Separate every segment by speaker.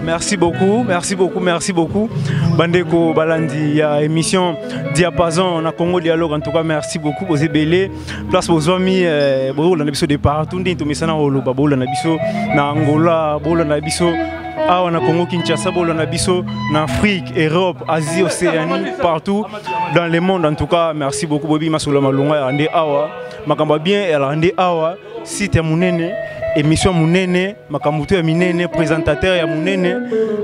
Speaker 1: Merci beaucoup, merci beaucoup, merci beaucoup. Bandeko Balandi, ya émission Diapason na Congo Dialogue. En tout cas, merci beaucoup. Vous êtes Place bozwami eh, bolanda biso de partout ndenge tomesana koloba bolanda biso na Angola, bolanda biso awa na Congo Kinshasa, bolanda biso na Afrique, Europe, Asie, Océanie, partout dans le monde. En tout cas, merci beaucoup Bobi Masolo Malonga ya nde awa. Makambo bien ya nde awa, site ya munene, émission ya munene, makambo to ya minene, présentateur ya munene,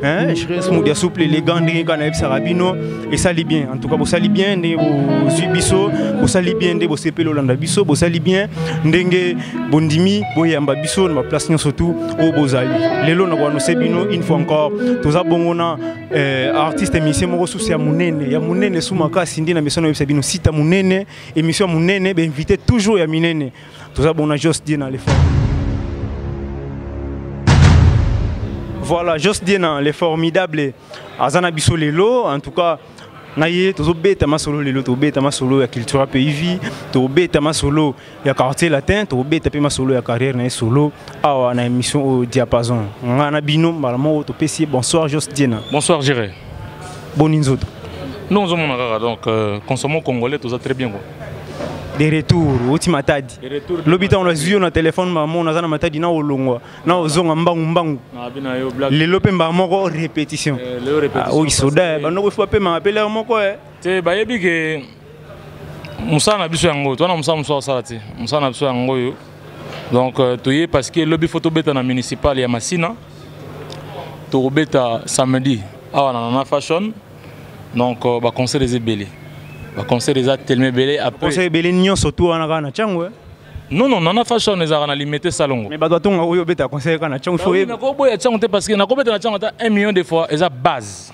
Speaker 1: hein, je Mudia souple élégant ndenge kaka nayebisaka bino esali bien. En tout cas bosali bien ndenge bozwi biso, bosali bien nde bosepeli olanda biso, bosali bien ndenge bondimi boyamba biso na baplace nyonso tu oyo bozali. Lelo na koannonce bino une fois encore, toza bongo na artiste émission moko susu ya munene, ya munene su makasi nde na mission nayebisa bino site ya munene, émission ya munene, bainvité toujours ya minene. Toza bongo na Jos Diena le fort. Voilà, Jos Diena le formidable aza na biso lelo. En tout cas na ye tozobeta masolo lelo, tobeta masolo ya Cultura Pays Vie, tobeta masolo ya Quartier Latin, tobeta pe masolo ya carrière na ye solo awa na émission oyo Diapason. Nga na bino mbala moko topesi ye bonsoir Jos Diena.
Speaker 2: Bonsoir Jiré.
Speaker 1: Boni nzoto.
Speaker 2: Nous ozomona kaka donc consommons congolais toza très bien quoi.
Speaker 1: De retour oti Matadi.
Speaker 2: De retour.
Speaker 1: Lobi ntango nazwi yo na téléphone mamo naza na Matadi na olongwa na ozonga mbangu mbangu.
Speaker 2: Na bina yo blague.
Speaker 1: Lelo pe mbala moko répétition.
Speaker 2: Lelo répétition.
Speaker 1: Ah, oyo soda, bandoko faut pema pe lelo moko eh.
Speaker 2: Te bayebi ke mosala na biso yango, toza na mosala mosusu asala te. Mosala na biso yango oyo. Donc toye parce que lobi faut tobeta na municipal ya Masina. Tokobeta samedi awa na Nana Fashion. Donc ba concert eza ebele. Ba concert eza tellement ebele après.
Speaker 1: Concert ebele nyonso tu wana kaka na Tshangu, eh?
Speaker 2: Non, non, Nana Fashion ezalaka na Limete Salongo.
Speaker 1: Mais bato batonga oyo obeta concert kaka na Tshangu, il faut
Speaker 2: Bah oui, nakoboya Tshangu te parce que nakobeta na Tshangu ata 1 million de fois eza base.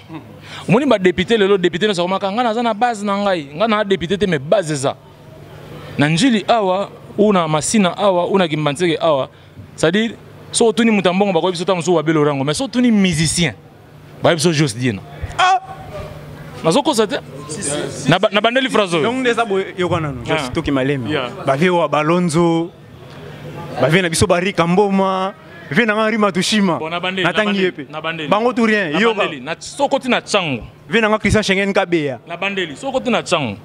Speaker 2: Omoni ba député lelo député nyonso akomaka nga naza na base na ngai, nga na député te mais base eza. Na Njili awa ou na Masina awa ou na Kimbanseke awa, c'est-à-dire so otuni moto ya mbongo bakoyebi biso ta mosusu Wabelo Rango, mais so otuni musicien bayebi biso Jos Diena.
Speaker 1: Ah!
Speaker 2: Nazokosa te? Na bandeli phrase oyo.
Speaker 1: Donc nde eza boye yoka nanu, Jos
Speaker 2: Ah.
Speaker 1: toki malemi.
Speaker 2: Yeah.
Speaker 1: Bavie wa Balonzo, bavie na biso Barika Mboma, vie na nga Rima Tushima.
Speaker 2: Bon, na bandeli,
Speaker 1: Natangi
Speaker 2: na
Speaker 1: ye
Speaker 2: bandeli,
Speaker 1: pe.
Speaker 2: na bandeli.
Speaker 1: Bango tout rien,
Speaker 2: Na
Speaker 1: yoka.
Speaker 2: bandeli, na sokoti na Tshangu.
Speaker 1: Vie na nga Christian Schengen Kabeya.
Speaker 2: Na bandeli, sokoti na Tshangu.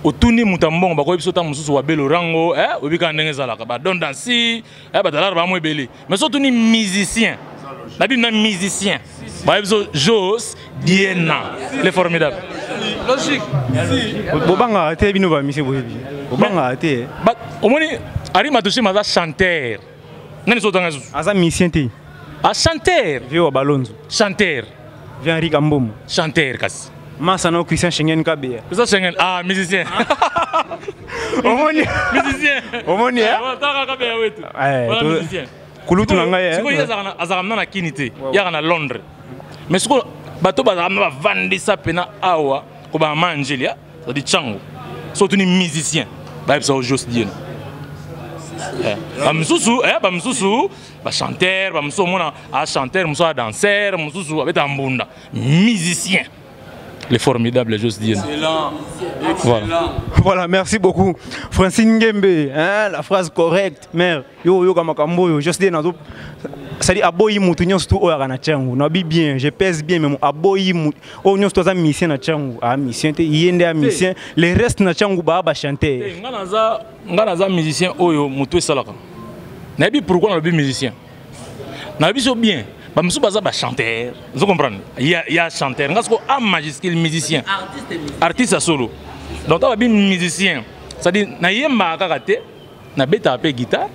Speaker 2: Otuni moto ya mbongo bakoyebi biso ta mosusu Wabelo Rango, oyebi kaka ndenge ezalaka, ba Don Dansi, badalare ba mo ebele. Mais so otuni musicien, na bino na musicien, bayebi biso Jos Diena, le formidable.
Speaker 3: Logique.
Speaker 1: Bobanga te bino ba musicien boyebi. Bobanga te.
Speaker 2: Ba omoni Henri Matushima aza chanteur. Nani so otanga susu?
Speaker 1: Aza musicien te.
Speaker 2: A chanteur.
Speaker 1: Vieux wa Balonzo.
Speaker 2: Chanteur.
Speaker 1: Vieux Henri Kambombo.
Speaker 2: Chanteur kasi.
Speaker 1: Masa na Christian Schengen Kabeya.
Speaker 2: Christian Schengen, ah musicien.
Speaker 1: Omoni.
Speaker 2: Musicien.
Speaker 1: Omoni, eh?
Speaker 2: Ouais, taka Kabeya wetu.
Speaker 1: Eh,
Speaker 2: Voilà,
Speaker 1: to-
Speaker 2: musicien.
Speaker 1: Kulutu na ngai, eh.
Speaker 2: Sikoyo ye azalaka na Kini te. Yaka na Londres. Mais sikoyo bato bazalaka na bavandisa pena awa kobanga Manjeli, ah, c'est-à-dire Tshangu. Surtout ni musicien. Bayebisa yo Jos Diena. Eh, ba misusu, eh, ba misusu, ba chanteur, ba misusu omona a chanteur, mosusu a danseur, mosusu abeta mbunda. Musicien. Le formidable Jos Diena.
Speaker 3: Excellent.
Speaker 2: Voilà.
Speaker 3: Excellent.
Speaker 1: Voilà, merci beaucoup. Francine Ngembe, hein, la phrase correcte, mère. Yo yo kama kamboyo, Jos Diena zo c'est-à-dire aboyi mutu nyonso tu oyo na Tshangu. Na bi bien, je pèse bien mais aboyi mutu oyo nyonso tu aza musicien na Tshangu. Ah musicien te, yende a musicien, les restes na Tshangu ba ba chanter.
Speaker 2: Te, nga naza musicien oyo mutu esalaka. Nayebi pourquoi nalobi musicien. Nayebi so bien. Ba musu baza ba chanteur. Vous comprenez? Il y a chanteur. Nga siko A majuscule musicien.
Speaker 4: Artiste musicien.
Speaker 2: Artiste à solo. Donc ta ba bi musicien. C'est-à-dire na yemba kaka te, na beta pe guitare,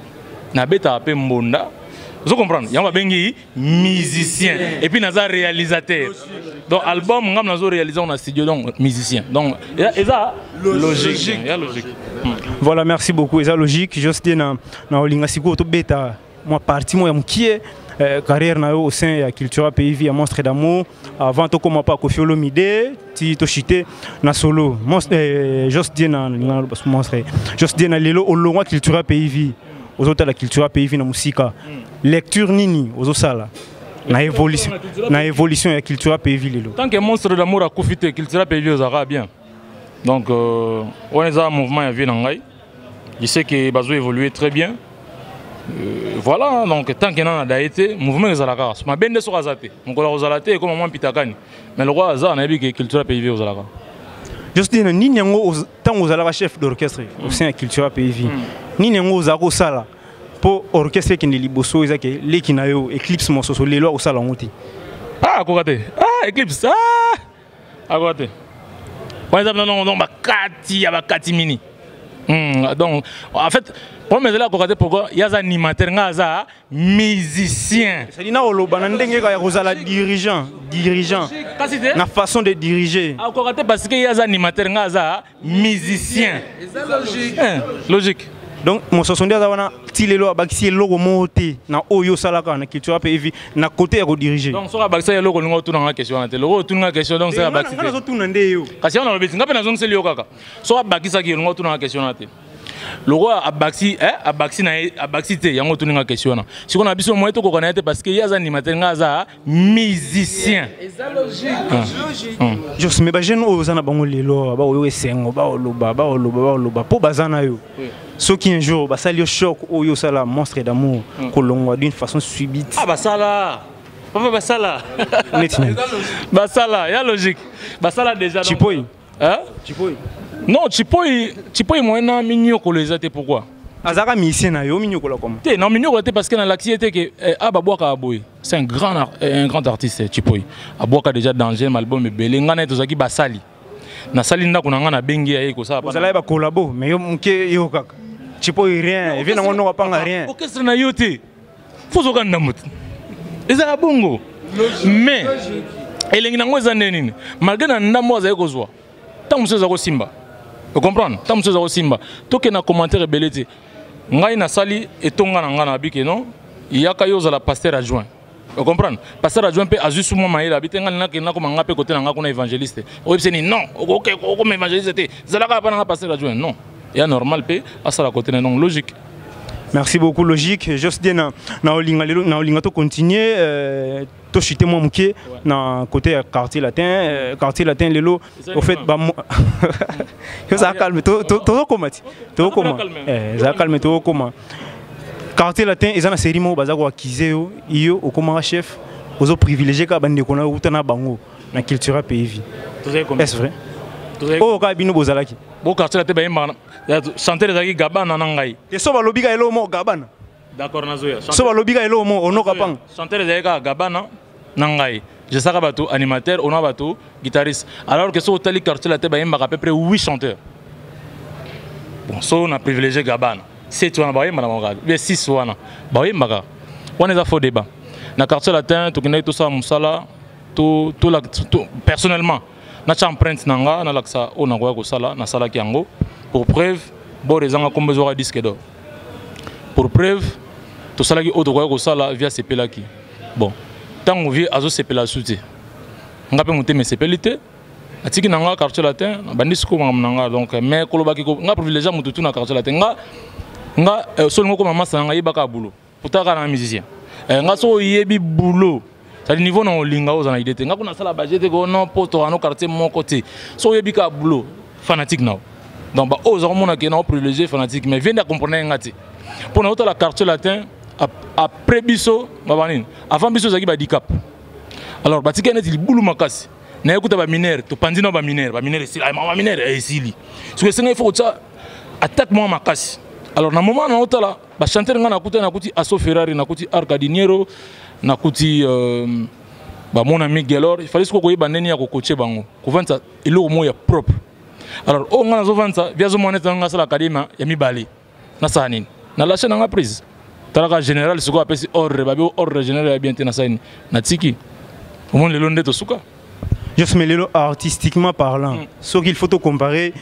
Speaker 2: na beta pe mbonda. Vous comprenez? Yango bengi musicien et puis naza réalisateur. Donc album ngam nazo réaliser on a studio donc musicien. Donc eza logique, ya logique.
Speaker 1: Voilà, merci beaucoup. Eza logique. Jos Diena na olinga siko to beta moi parti moi ya mukie carrière na yo au sein ya Cultura Pays Vie ya Monstre d'amour avant to koma pa Koffi Olomide ti to chité na solo Monstre Jos Diena na linga na Monstre Jos Diena lelo olongwa Cultura Pays Vie ozotala Cultura Pays Vie na musika lecture nini ozosala na évolution na évolution ya Cultura Pays Vie lelo.
Speaker 2: Tant que Monstre d'amour a Koffi te Cultura Pays Vie ozaka bien. Donc on est un mouvement ya vie na ngai. Je sais que bazo évoluer très bien. Voilà, donc tant que nana daye te, mouvement ezalaka kaka. Mabe nde soki aza te, mokolo akozala te, ekoma mwa mpitakani. Mais lokola aza, nayebi ke Cultura Pays Vie ozalaka.
Speaker 1: Justine, nini yango ntango ozalaka chef d'orchestre au sein ya Cultura Pays Vie, nini yango ozalaka kosala mpo orchestre ekende liboso? Eza ke leki na yo Eclipse Mososo lelo akosala yango te.
Speaker 2: Ah, akoka te. Ah, Eclipse, ah, akoka te. Wana eza non, non, bakati ya bakati mini. Donc en fait, problème ezali akoka te. Pourquoi? Ye aza animateur, nga aza musicien.
Speaker 1: C'est-à-dire na oloba na ndenge ya kozala dirigeant
Speaker 2: kasi te
Speaker 1: na façon de diriger.
Speaker 2: Akoka te parce que ye aza animateur, nga aza musicien.
Speaker 3: Eza logique.
Speaker 2: Logique.
Speaker 1: Donc Mososo nde aza wana ti lelo, abakisi eloko moko te na oyo osalaka na Culture Pays Vie na côté ya kodiriger?
Speaker 2: Donc soki abakisa eloko, olinga otunanga question wana te. Loko otunanga question, donc soki abakisi
Speaker 1: nga
Speaker 2: te.
Speaker 1: Nazotuna nde yo.
Speaker 2: Kasi wana nalobi ti nga mpe nazongiseli yo kaka. Soki abakisaki, olinga otunanga question wana te. Lokola abakisi, abakisi na ye, abakisi te, yango otuninga question wana. Sikoyo na biso moye tokoka na ye te parce que ye aza animateur, nga aza musicien.
Speaker 3: Eza logique.
Speaker 1: Jos, mais bajeune oyo oza na bango lelo awa, baoyo esengo, baoloba, baoloba, baoloba mpo baza na yo, soki un jour basali yo choc oyo osala Monstre d'amour kolongwa d'une façon subite?
Speaker 2: Ah, basala, papa, basala.
Speaker 1: Neti nani?
Speaker 2: Basala ya logique, basala déjà donc.
Speaker 1: Chipoi?
Speaker 2: Hein?
Speaker 1: Chipoi?
Speaker 2: Non, Chipoi, Chipoi moyen na minyokolo eza te. Pourquoi?
Speaker 1: Azalaka musicien na yo, minyokola koma?
Speaker 2: Te, na minyokolo te parce que nalakisi ye te ke babwaka boye. C'est un grand artiste. Chipoi abwaka déjà danger, album ebele. Ngai na ye tozalaki basali, nasali ndako na ngai, nabengi ye kosala.
Speaker 1: Ozalaki bakolabo, mais yo moke, yo kaka Chipoi, rien evie nango noko apanga rien.
Speaker 2: Orchestre na yo te, fo ozoka ndambo te, ezala bongo. Mais elengi nango eza nde nini? Malgré na ndambo azali kozwa, ntango mosusu eza kosimba, ocomprendre, ntango mosusu eza kosimba. Tokende na commentaire ebele te. Ngai nasali etonga na ngai na bike non, yaka yo ozala pasteur adjoint, ocomprendre. Pasteur adjoint mpe azwi su mwa mayele, abi te ngai nakende nakoma nga mpe kote na ngai kuna évangéliste. Oyebise ni non, okoma évangéliste te, zalaka pa na nga pasteur adjoint. Non, ya normal mpe asala kote na, donc logique.
Speaker 1: Merci beaucoup, logique. Jos na na olinga lelo na olinga to continuer, to chuter mwa moke na côté ya Quartier Latin. Quartier Latin lelo, au fait, ba yo za calme, to tozokoma ti tokoma, za calme, tokoma. Quartier Latin eza na série moko baza koaccuser yo, yo okomaka chef, ozo privilégier kaka bandeko na yo uta na bango na Cultura Pays Vie. Est-ce vrai? Oyo kaka bino bozalaki?
Speaker 2: Bo Quartier Latin bayembaka, chanteur ezalaki Gabana na ngai.
Speaker 1: Te, so balobi kaka eloko moko Gabana.
Speaker 2: D'accord, nazoya.
Speaker 1: So balobi kaka eloko moko onoka panga.
Speaker 2: Chanteur ezalaki kaka Gabana na ngai, jesaka bato animateur, ona bato guitariste, alors que so otali Quartier Latin, bayembaka à peu près 8 chanteurs. Bon, so na privilégié Gabana, 7 wana bayemba na bango kaka, bien 6 wana bayembaka. Wana eza faux débat. Na Quartier Latin tokendaki tosala mosala to, personnellement natya empreinte na nga, nalakisa oyo nakoya kosala. Nasalaki yango. Pour preuve, bor ezanga nkombo ezwaka disque d'or. Pour preuve, tosalaki oyo tokoya kosala, vieux asepelaki. Bon, ntango vieux azosepela su te, nga mpe motema esepeli te, atiki na nga Quartier Latin, nabandi sikoyo makambo na nga. Donc, mais kolobaki nga privilégié motu tu na Quartier Latin, nga so olingi okoma masa na nga, yebaka boulot, potaka na musicien. Nga so oyebi boulot, c'est niveau na olinga oza na idée te. Nga kuna nasala baje te ko non, po tokano quartier moko te. So oyebi kaka boulot, fanatique na donc baoyo oza komona ke na oprivilégié fanatique, mais vieux nde acomprendre nga te. Mpo na otala Quartier Latin, après biso baba nini, avant biso ezalaki badicap. Alors batikaki neti libulu makasi naye kuta baminere, topandi na baminere, baminere esili, baminere esili. Soki esengaki, fo kotya attaque mwa makasi. Alors na moment na otala bachanteur, ngai nakuti, nakuti Aso Ferrari, nakuti Arcadiniero, nakuti bamona Miguelor. Il fallait sikoyo koyeba ndeni ya kokotie bango, kovandisa eloko moko ya propre. Alors oyo ngai nazovandisa, vieux azomona neti ngai asala akademia ya mibale. Nasala nini? Nalâcher nanga prise. Talaka général sikoyo apesi ordre, babi ordre général ya bien te. Nasala nini? Natiki. Omoni lelo nde tosuka.
Speaker 1: Jos, mais lelo, artistiquement parlant, ce qu'il faut te comparer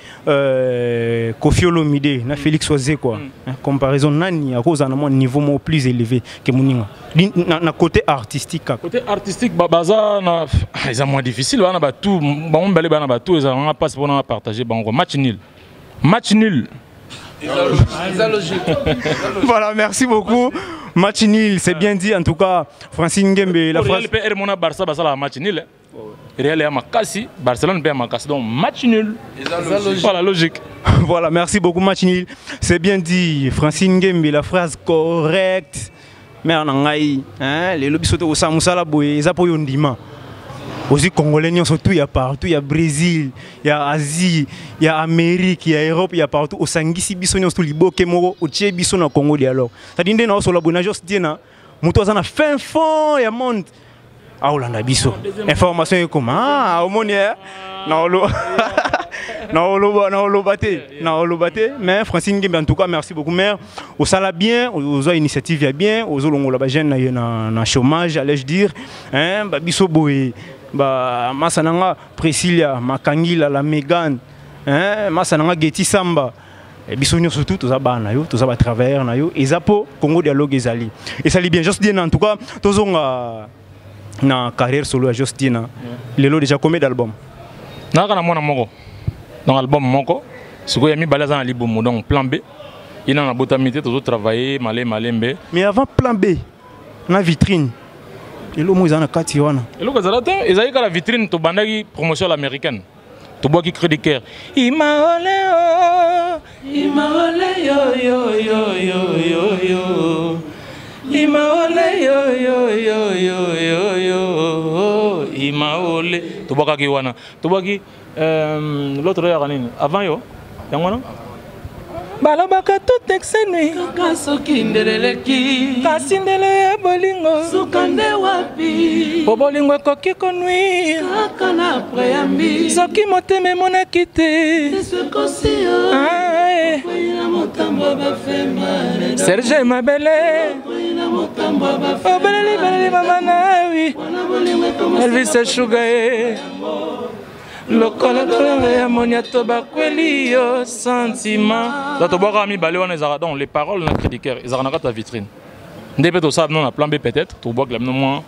Speaker 1: Koffi Olomide na Félix Wazekwa, hein, comparaison nani à cause d'un niveau mot plus élevé que moninga na côté artistique kaka?
Speaker 2: Côté artistique, baza na eza moins difficile. Bana batu bango mibale, bana batu ezalanga mpasi mpona partager bango. Match nul, match nul.
Speaker 3: Eza logique.
Speaker 1: Voilà, merci beaucoup. Match nul, c'est bien dit en tout cas. Francine Ngembe, la
Speaker 2: Real
Speaker 1: phrase.
Speaker 2: Mpe ere mona Barça basalaka match nul, eh. Real ya makasi, Barcelone mpe ya makasi, donc match nul.
Speaker 3: Eza logique.
Speaker 2: Voilà, logique.
Speaker 1: Voilà, merci beaucoup Machinil. C'est bien dit. Francine Ngembe, la phrase correcte. Mère na ngai, hein, lelo biso to kosala mosala boye eza po yo ndima. Ozi congolais nyonso tout ya partout, ya Brésil, ya Asie, ya Amérique, ya Europe, ya partout osangisi biso nyonso tout liboke moko otie biso na Congo dialogue. C'est-à-dire nde na osola boye na Jos Diena, moto aza na fin fond ya monde aolanda biso information ekoma ah, omoni eh? Naoloba te, naoloba te. Mais Francine Ngembe, en tout cas merci beaucoup mère, osala bien, ozwa initiative ya bien, ozolongola bajeune na, na, na chômage, allais-je dire, hein, babiso boye ba masa nanga Priscilla Makangila la Megan, hein, masa nanga Getty Samba. Biso nyonso tu toza bana na yo, toza batravailleur na yo, eza mpo Congo Dialogue ezali esali bien. Jos Diena, en tout cas tozonga na carrière solo ya Jos Diena. Lelo déjà combien d'albums?
Speaker 2: Nayaka na mwana moko, donc album moko. Sikoyo ya mibale aza na libumu, donc plan B ye nano abotami te, tozotravaille male malembe.
Speaker 1: Mais avant plan B na vitrine, eloko moko eza na kati wana?
Speaker 2: Eloko ezala te, ezalaki kaka vitrine. Tobandaki promotion à l'américaine, tobwaki cri du cœur imaoleo imaole yo yo yo yo yo yo imaole yo yo yo yo yo yo imaole. Tobwakaki wana, tobwaki l'autre oyaka nini avant yo, yango wana balobaka tout excès nuit.
Speaker 3: Kaka soki ndeleleki.
Speaker 2: Kasi ndele ya bolingo
Speaker 3: suka nde wapi?
Speaker 2: Po bolingo ekoki konuire
Speaker 3: kaka na préambi.
Speaker 2: Soki motema emonaki te.
Speaker 3: Esekosi yo.
Speaker 2: Ah, eh.
Speaker 3: Okwei motambo ya bafemale.
Speaker 2: Serge Mabele.
Speaker 3: Okwei na motambo ya bafemale.
Speaker 2: Obeleli beleli mama nawi.
Speaker 3: Wana bolingo ekoma.
Speaker 2: Elvis Eshuga ye lokola kolanga ya moniato bakweli yo sentiment. Donc tobwakaka mibale wana, ezalaka donc les paroles na cri du cœur ezalaka na kati ya vitrine. Nde mpe tosala bino na plan B, peut-être tobwakela bino mwa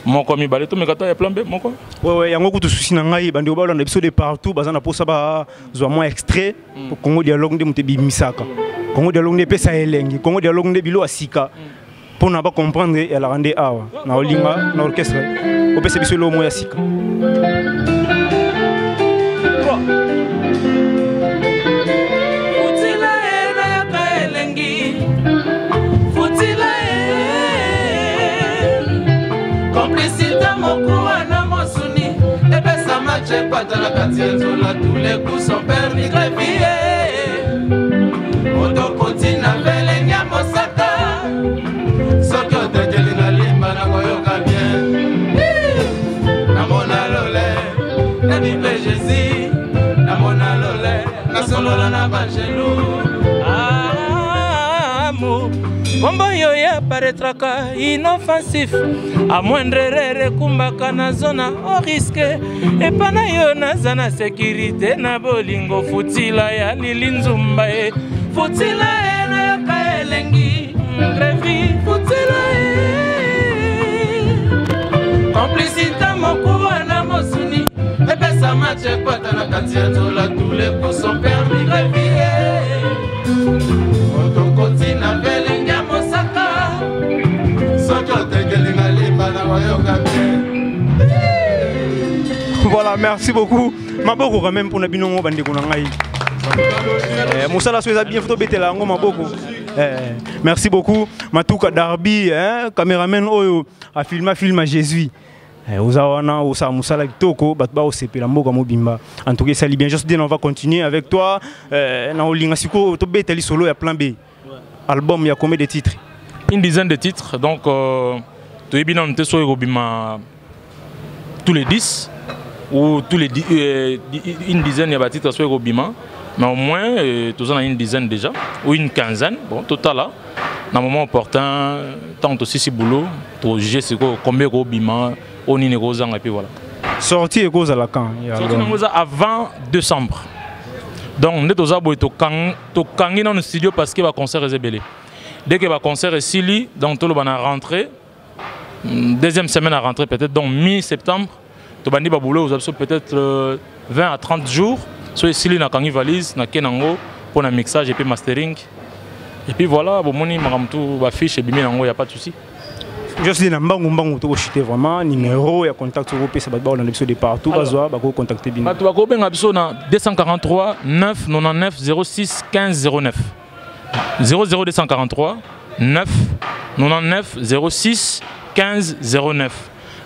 Speaker 2: moko mibale, tomeka ta ya plan B moko.
Speaker 1: Ouais, yango kutu souci na ngai, bandeko balanda biso de partout baza na posa bazwa mwa extrait. Congo Dialogue nde moto ebimisaka Congo Dialogue, nde epesa elengi Congo Dialogue, nde bilo ya sika mpona bacomprendre eyalaka nde awa na olinga na orchestre opesa biso eloko moko ya sika.
Speaker 3: Futila ye nayaka elengi, futila ye complicité mokuwa na mosuni epesa match ekwata na kati ya nzola. Tous les coups sont permis, grevie moto koti na velenge ya mosaka. Soki otekeli na limba na koyoka bien. Namona lole nabi mpe Jésus, namona lole nasolola na banjelu.
Speaker 2: Amour kombo oyo ya paraîtraka inoffensif, à moindre erreur ekumbaka na zona au risque. Epa na yo naza na sécurité na bolingo. Futila ya lili nzumba ye.
Speaker 3: Futila ye nayoka elengi.
Speaker 2: Grevi.
Speaker 3: Futila ye complicité mokuwa na mosuni epesa match ekwata na kati ya nzola. Tous les coups sont permis, grevie otokoti na velenge ya mosaka. Soki otekelinga limba na koyoka bien.
Speaker 1: Voilà, merci beaucoup. Maboko quand même mpona bino ngo bandeko na ngai. Mosala so eza bien, faut tobetela yango maboko. Merci beaucoup Matuka Darby, hein, caméraman oyo afilma film ya Jésus. Oza wana osala mosala kitoko, bato baosepela mboka mobimba. En tout cas esali bien. Jos Diena, on va continuer avec toi. Na olinga sikoyo tobeta lisolo ya plan B. Album ya combien de titres?
Speaker 2: Une dizaine de titres. Donc toyebi nanu te soki ekobima tous les 10 ou tous les une dizaine ya batitre soki ekobima, mais au moins toza na une dizaine déjà ou une quinzaine. Bon, totala na moment opportun, ntango tosisi boulot, tojuge sikoyo combien ekobima, oyo nini ekozanga, et puis voilà.
Speaker 1: Sortie ekozala quand ya
Speaker 2: Sortie
Speaker 1: album?
Speaker 2: Nango eza avant décembre. Donc nde toza boye, tokangi nanu studio parce que baconcert eza ebele. Dès que baconcert esili, donc toloba na rentrée, deuxième semaine à rentrée peut-être, donc mi-septembre tobandi baboulot. Ozwa biso peut-être 20 à 30 jours. So esili, nakangi valise, nake nango mpo na mixage et puis mastering, et puis voilà. Bomoni makambo tu, bafiche ebimi nango, ya pas de souci.
Speaker 1: Josdi na mbangu mbangu tokochite vraiment numéro ya contact okopesa bato bakolanda biso de partout bazwa bakocontacte bino.
Speaker 2: Bato bakobenga biso na 243 9 99 06 15 09, 00243 9 99 06 15 09.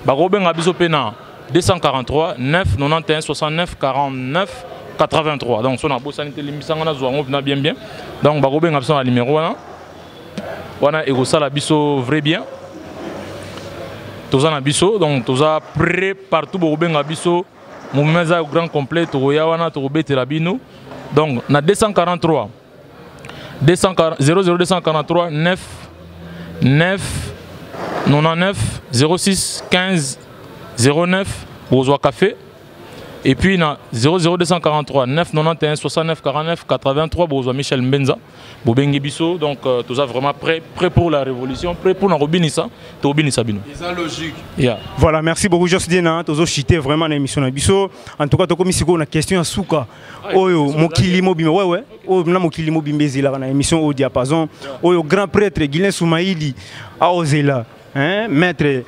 Speaker 2: Bakobenga biso mpe na 243 9 91 69 49 83. Donc so nabosani te, limbisanga, nazwa yango mpena bien bien. Donc bakobenga biso na numéro wana wana, ekosala biso vrai bien. Toza na biso, donc toza prêt partout. Bokobenga biso, mouvement eza grand complet, tokoya wana, tokobetela bino. Donc na 243 240, 00243 9 9 99 06 15 09, bozwa café. Et puis na 00243 9 91 69 49 83, bozwa Michel Mbenza. Bobengi biso. Donc toza vraiment prêt, prêt pour la révolution, prêt pour na kobinisa, tobinisa bino.
Speaker 3: Eza logique.
Speaker 2: Yeah.
Speaker 1: Voilà, merci beaucoup Josdina. Tozochite vraiment na émission na biso. En tout cas, tokomi sikoyo na question ya suka oyo mokili mobimba, ouais, oyo na mokili mobimba ezelaka na émission oyo Diapason, oyo grand prêtre Guilin Soumaïli aozela, hein, maître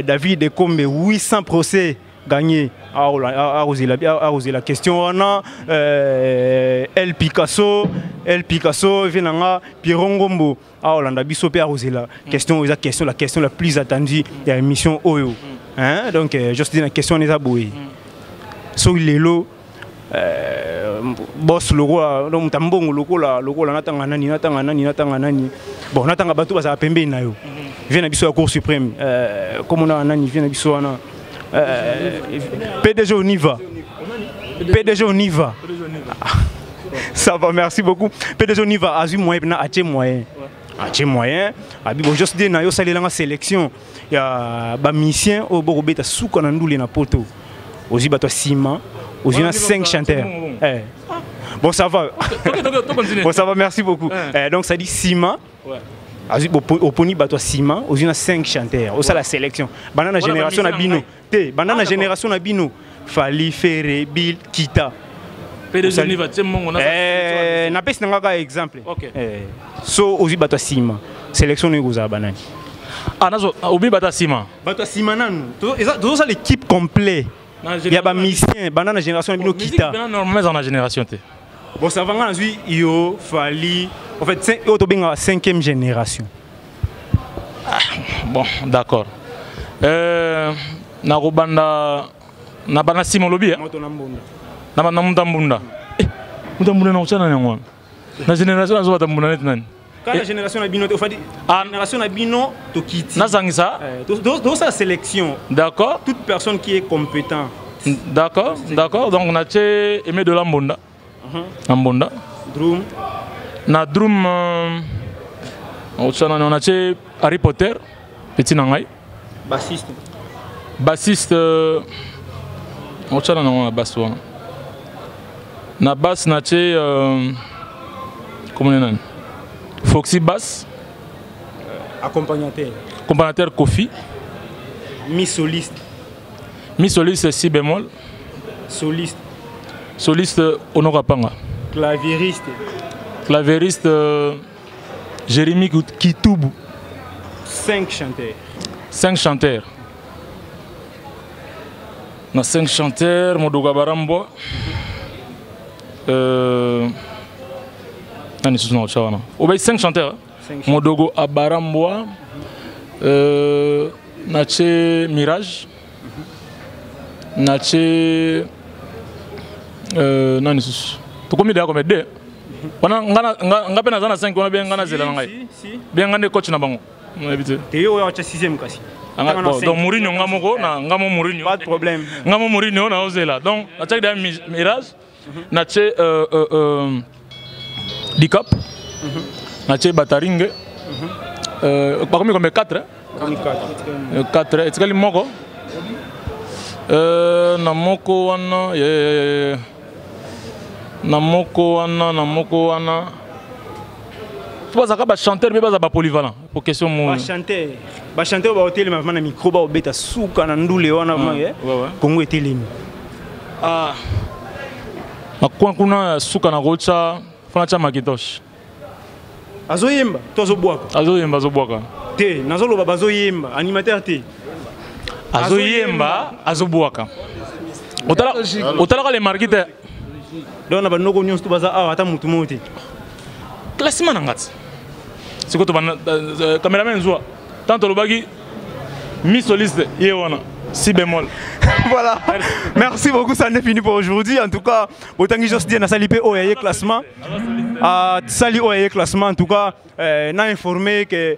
Speaker 1: David Ekombe, 800 procès gagné, arosé la question wana. El Picasso, El Picasso vie na nga Pierrot Ngombo aolanda biso mpe arosela question oyo. Eza question, la question la plus attendue ya émission oyo, hein. Donc juste na question wana eza boye: soki lelo boss lokola, donc moto mbongo lokola natanga nani, natanga nani, natanga nani, bon, natanga bato bazala pembeni na yo, vie na biso ya Cour suprême, komona nani, vie na biso wana, PDG Oniva, PDG Oniva, ça va, merci beaucoup. PDG Oniva azwi moyen mpena, atie moyen, atie moyen, abi bon, juste na yo osalelanga sélection ya bamusicien oyo bokobeta suka na ndule na poto. Ozwi bato ya nsima, ozwi na 5 chanteurs. Eh. Bon, ça va, bon, ça va, merci beaucoup. Eh, donc ça dit nsima azwi, oponi bato ya nsima, ozwi na 5 chanteurs, osala sélection banda na génération na bino te, banda na génération na bino, Fally, Ferre, Bill, Kita. Napesi na nga kaka exemple. So ozwi bato ya nsima, sélection oyo ekozala banani?
Speaker 2: Ah, nazo obi bato ya nsima.
Speaker 1: Bato ya nsima nanu, tozosala équipe complet ya bamusicien banda na génération na bino, kita.
Speaker 2: Normalement eza na génération te.
Speaker 1: Bon, ça va, nga nazwi yo, Fally, en fait oyo tobengaka cinquième génération.
Speaker 2: Ah, bon, d'accord, nakobanda na banda nsima olobi. Na banda muta mbunda, muta mbunda nakotya nani yango wana na génération? Nazobata mbunda neti nani?
Speaker 1: Kaka génération na bino te, ofadi génération na bino tokiti.
Speaker 2: Nazangisa.
Speaker 1: Tozosala sélection.
Speaker 2: D'accord.
Speaker 1: Toute personne qui est compétent.
Speaker 2: D'accord, donc natie Aimé de la Mbonda na Mbonda.
Speaker 1: Drum?
Speaker 2: Na drum, otya nani? Natie Harry Potter, petit na ngai.
Speaker 1: Bassiste?
Speaker 2: Bassiste, otya nani yango na basse wana? Na basse natie, komona nani, Foxy Bass.
Speaker 1: Accompagnateur?
Speaker 2: Accompagnateur, Kofi.
Speaker 1: Mi soliste?
Speaker 2: Mi soliste, si bémol.
Speaker 1: Soliste?
Speaker 2: Soliste, Honora Panga.
Speaker 1: Clavieriste?
Speaker 2: Clavieriste, Jérémy Kitubu.
Speaker 1: Cinq chanteurs.
Speaker 2: Cinq chanteurs, na cinq chanteurs, Modoga Barambwa, nani susu na otya wana? Obai cinq chanteurs. Modogo Abarambwa, natie Mirage, natie nani susu? Tokomi deya kome deux wana. Nga mpe naza na 5 wana. Bien, nga nazela na ngai bien, nga nde coach na bango, nayebi te.
Speaker 1: Te, yo oyo atya sixième kasi.
Speaker 2: Donc Mourinho, nga moko na nga mo Mourinho.
Speaker 1: Pas de problème.
Speaker 2: Nga mo Mourinho naozela. Donc natiaki deya Mirage, natie Dicap, natie Bataringe. Bakomi kombe 4, 4 etikali moko. Na moko wana, na moko wana, na moko wana, fo bazalaka bachanteur mpe baza bapolyvalent po question mo.
Speaker 1: Bachanteur, bachanteur baotelema vraiment na micro, baobeta suka na ndule wana, Kongo etelemi.
Speaker 2: Ah, na coin kuna ya suka na kotya, fo natya Makitosh.
Speaker 1: Azoyemba to azobwaka?
Speaker 2: Azoyemba, azobwaka.
Speaker 1: Te, nazoloba bazoyemba, animateur te.
Speaker 2: Azoyemba, azobwaka. Otalaka le marquis te?
Speaker 1: Donc na banoko nyonso to baza awa, ata motu moko te?
Speaker 2: Classement na nga ti sikoyo tobanda, cameraman zwa tant tolobaki mi soliste ye wana si bémol.
Speaker 1: Voilà. Merci beaucoup, ça n'est fini pour aujourd'hui. En tout cas, botangi Jos Diena sali pe oyo ye classement. Ah, sali oyo ye classement en tout cas, na informé que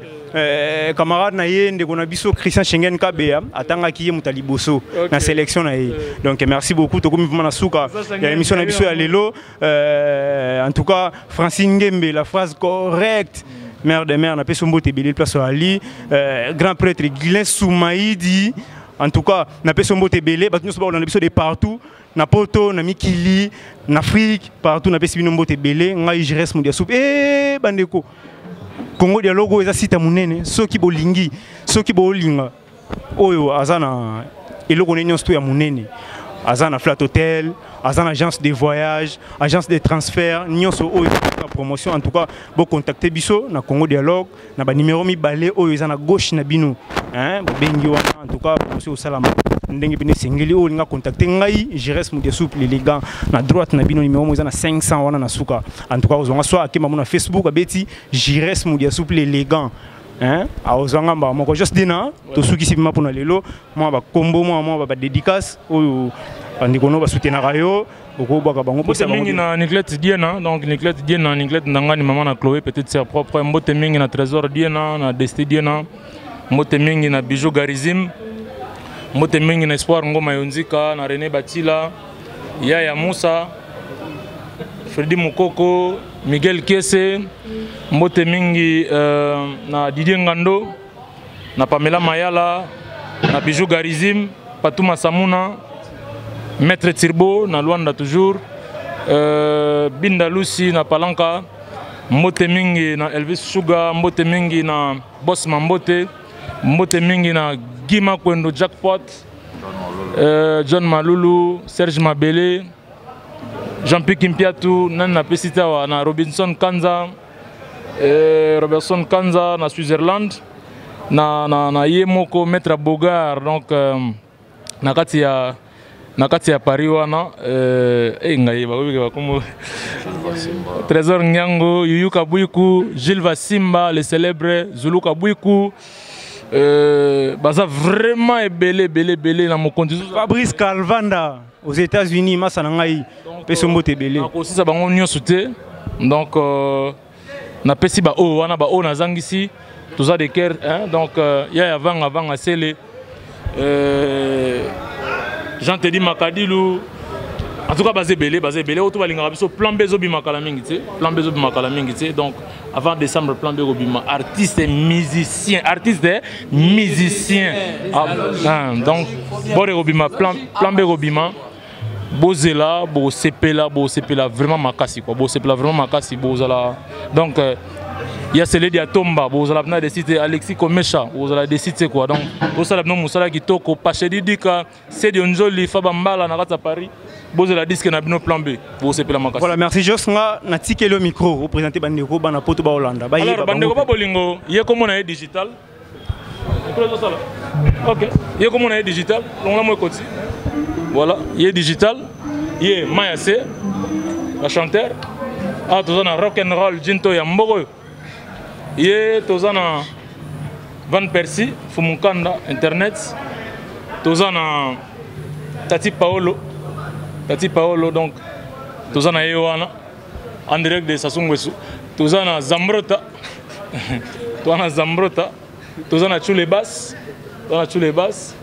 Speaker 1: camarade na ye ndeko na biso Christian Schengen Kabea atangaki ye muta liboso na sélection na ye. Donc merci beaucoup, tokomi vraiment na suka ya émission na biso ya lelo. En tout cas, Francine Ngembe, la phrase correcte. Mère de mère, na peso mbote ebele place Ali, grand prêtre Guylain Soumaïdi. En tout cas, na peso mbote ebele, bato nyonso bakolanda biso de partout, na Poto, na mikili, na Afrique, partout na pesi bino mbote ebele. Ngai Jires Mudia Soup. Eh bandeko. Congo Dialogue eza site munene, soki bolingi, soki bolinga oyo aza na eloko ne nyonso to ya monene, aza na Flat Hotel, aza na agence de voyage, agence de transfert, nyonso oyo na promotion, en tout cas bocontacte biso na Congo Dialogue na banimero mibale oyo eza na gauche na bino, hein, bobengi wana. En tout cas promotion osalama ndenge pene esengeli. Oyo olinga contacte ngai Jires Mudia Souple l'élégant, na droite na bino numéro mo eza na 500 wana na suka. En tout cas ozwanga soit akemba mo na Facebook, abeti Jires Mudia Souple l'élégant, hein, aozwanga mbala moko. Jos Dina, tosukisi bima mpona lelo. Mwa bakombo, mwa badédicace oyo bandeko no basoutenaka yo, okobwaka bango.
Speaker 2: Mbote mingi na Niclette Diena, donc Niclette Diena, Niclette Ndangani, mama na Chloé, petite sœur propre. Mbote mingi na Trésor Diena, na Desti Diena. Mbote mingi na Bijou Garizim. Mbote mingi na Espoir Ngoma Yonzika, na René Batila, Yaya Moussa, Fredi Mukoko, Miguel Kiese. Mbote mingi na Didier Ngando, na Pamela Mayala, na Bijou Garizim, Patouma Samuna, Maître Tirbo na Luanda toujours, Binda Lucy na Palanka, mbote mingi na Elvis Sugar, mbote mingi na Boss Mambote, mbote mingi na Guy Makwendo Jackpot, John Malulu, Serge Mabele, Jean-Pierre Kimpiatu, nani napesi te awa, na Robinson Kanza, Robertson Kanza na Switzerland, na ye moko Maître Bogar, donc na kati ya Paris wana, ngai bakoki bakombo Trésor Nyango, Yuyu Kabwiku, Gilles Vasimba, le célèbre Zulu Kabwiku, baza vraiment ebele ebele ebele na mokonzi.
Speaker 1: Fabrice Calvanda aux États-Unis, masa na ngai, peso mbote ebele.
Speaker 2: Nakosisa bango nyonso te, donc napesi baoyo wana, baoyo nazangisi, toza de cœur, hein? Donc ya vanga vanga sele, Jean Tedi Makadilu, en tout cas baza ebele, baza ebele oyo to balingaka biso. Plan B ezobima kala mingi te, plan B ezobima kala mingi te. Donc avant décembre plan B ekobima. Artiste musicien, artiste musicien, ah, donc bord ekobima, plan B ekobima. Bozela, bosepela, bosepela vraiment makasi quoi, bosepela vraiment makasi, bozala. Donc ya Seledi Atomba, bozala na décide, Alexis Komesha, bozala décide quoi. Donc bosala bino mosala kitoko. Pachedi Dika, Sedio Nzoli, Faba Mbala na kati ya Paris, bozela disque na bino plan B, bosepela makasi.
Speaker 1: Voilà, merci Jos. Nga natikeli yo micro, oprésente bandeko bana Poto baolanda.
Speaker 2: Alors bandeko ba bolingo, ye komona ye digital, micro ezosala, ok, ye komona ye digital, longola mo ekoti. Voilà, ye digital, ye Maya C la chanteur. Awa toza na rock and roll jinto ya mboko oyo, ye toza na Van Percy Fumukanda internet, toza na Tati Paolo, Tati Paolo, donc toza na ye wana en direct de Sassou Nguesso. Toza na Zambrota, toza na Zambrota, toza na Chule Bas, toza na Chule Bas,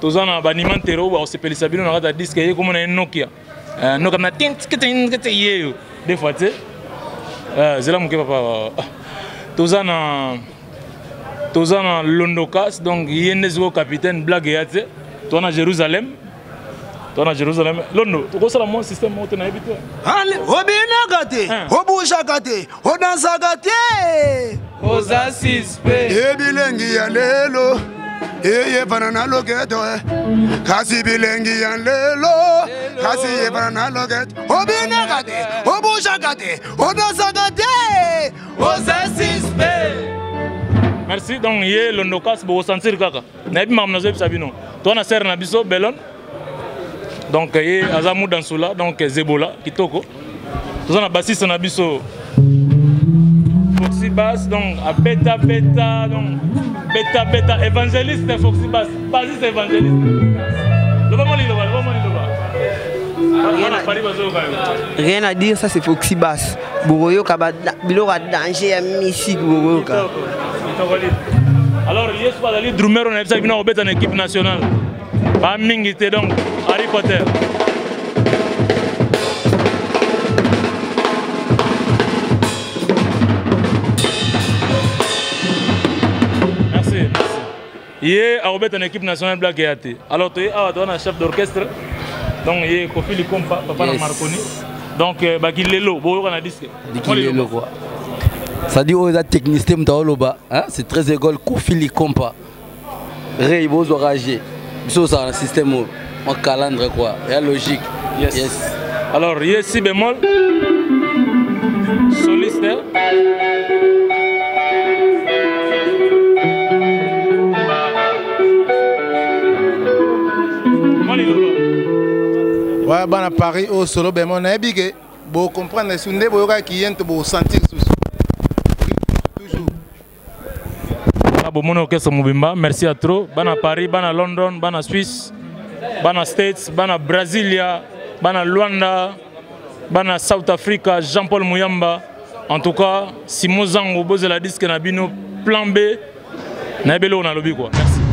Speaker 2: toza na banimantero oyo bakosepelisa bino na kati ya disque. Ye komona ye Nokia, Nokia na tin yeyo des fois te, zela moke papa. Toza na Londokas, donc ye nde sikoyo capitaine blague ya te. Toza na Jérusalem, toza na Jérusalem. Londo, tokosala mwa système moko te, nayebi te.
Speaker 4: Obinaka te, obougeaka te, odansaka te.
Speaker 3: Oza suspect.
Speaker 4: Ebilengi ya lelo eyebana na loketo, kasi bilengi ya lelo kasi yebana na loketo. Obinaka te, obougeaka te, odansaka te.
Speaker 3: Oza suspect.
Speaker 2: Merci. Donc ye Londokas bokosentir kaka nayebi makambo nazoyebisa bino. Toza na sere na biso Belon, donc ye aza muda nsula, donc Zebola kitoko. Toza na bassiste na biso Foxy Bass, donc abeta beta, donc beta beta évangéliste. Foxy Bass, bassiste évangéliste. Loba mwa liloba, loba mwa liloba. Bana Paris bazoyoka yo.
Speaker 5: Rien à dire, ça c'est Foxy Bass. Bokoyoka biloko ya danger ya musique bokoyoka.
Speaker 2: Alors ye soki azali drummer oyo nayebisaki bino akobeta na équipe nationale bamingi te, donc Harry Potter. Merci, merci. Ye akobeta na équipe nationale black ya te. Alors toye awa, toza na chef d'orchestre, donc ye Kofi Likompa, papa na Marconi. Donc baki lelo boyoka na disque.
Speaker 6: Dikilelo quoi. Ça dit oyo eza technicité moto aoloba, hein? C'est très école Kofi Likompa. Rey bozwa rage. Biso osala na système oyo. En calandre quoi. Ya logique.
Speaker 2: Yes. Yes. Alors ye si bémol soliste. Mwa liloba.
Speaker 7: Ouais, bana Paris oyo solo bémol nayebi ke bocomprendre su nde boyokaki ye nto bosentir susu toujours.
Speaker 2: Bomoni orchestre mobimba, merci à trop. Bana Paris, bana London, bana Suisse, bana States, bana Brasilia, bana Luanda, bana South Africa, Jean-Paul Muyamba. En tout cas, Simo Zango, bozela disque na bino plan B, nayebi eloko nalobi quoi. Merci.